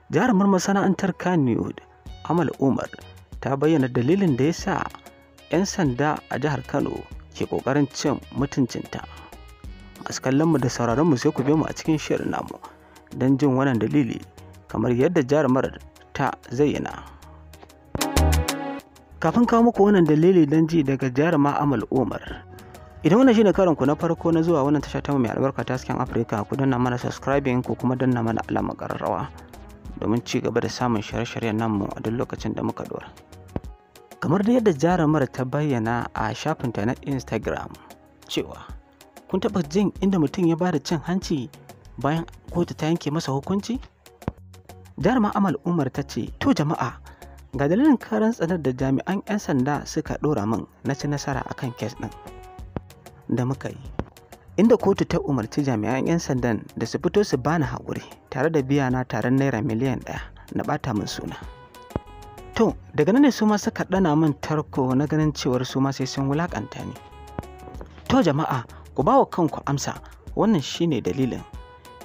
Jarumar masana'antar Kannywood, Amal Umar, ta bayyana dalilin da ya sa 'yan sanda a jihar Kano ke ƙoƙarin cin mutuncinta. Masu kallonmu da sauraronmu, sai ku biyo mu a cikin shirin namu don jin wannan dalili kamar yadda jarumar ta zayyana. Kafin kawo muku wannan dalili don ji daga jaruma Amal Umar, idan wannan shine karon ku na farko na zuwa wannan tasha ta mai albarka ta Hasken Afirka, ku danna mana subscribing ko kuma danna mana alamar ƙararrawa domin ci gaba da samun shirye-shiryen namu a duk lokacin da muka dora. Kamar da yadda jarumar ta bayyana a shafinta na Instagram cewa, kun taɓa jin inda mutum ya bada cin hanci bayan kotu ta yanke masa hukunci? Jaruma Amal Umar ta ce, "To jama'a, ga dalilin karan tsanar da jami'an 'yan sanda suka ɗora min na ci nasara akan kes ɗin da muka yi. Inda kotu ta umarci jami'an 'yan sandan da su fito su bani haƙuri tare da biya na taron naira miliyan 1 na ɓata min suna. To, daga nan ne su ma suka ɗana min tarko na ganin cewar su ma sai sun wulaƙanta ni. To jama'a, ku ba wa kanku amsa, wannan shine dalilin,"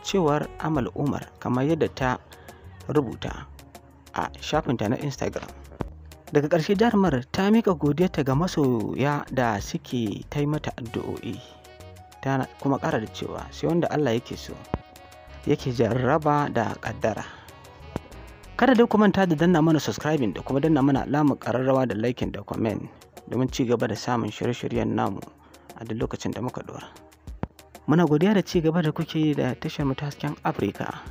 cewar Amal Umar kamar yadda ta rubuta a shafinta na Instagram. Daga ƙarshe, jarumar ta miƙa godiyarta ga masoya da suke ta yi mata addu'o'i. Ta kuma ƙara da cewa sai wanda Allah yake so yake jarraba da ƙaddara. Kada dai ku manta da danna mana subscribing da kuma danna mana alamar ƙararrawa da liking da comment domin ci gaba da samun shirye-shiryen namu a duk lokacin da muka ɗora. Muna godiya da ci gaba da kuke yi da tashar mu ta Hasken Afirka.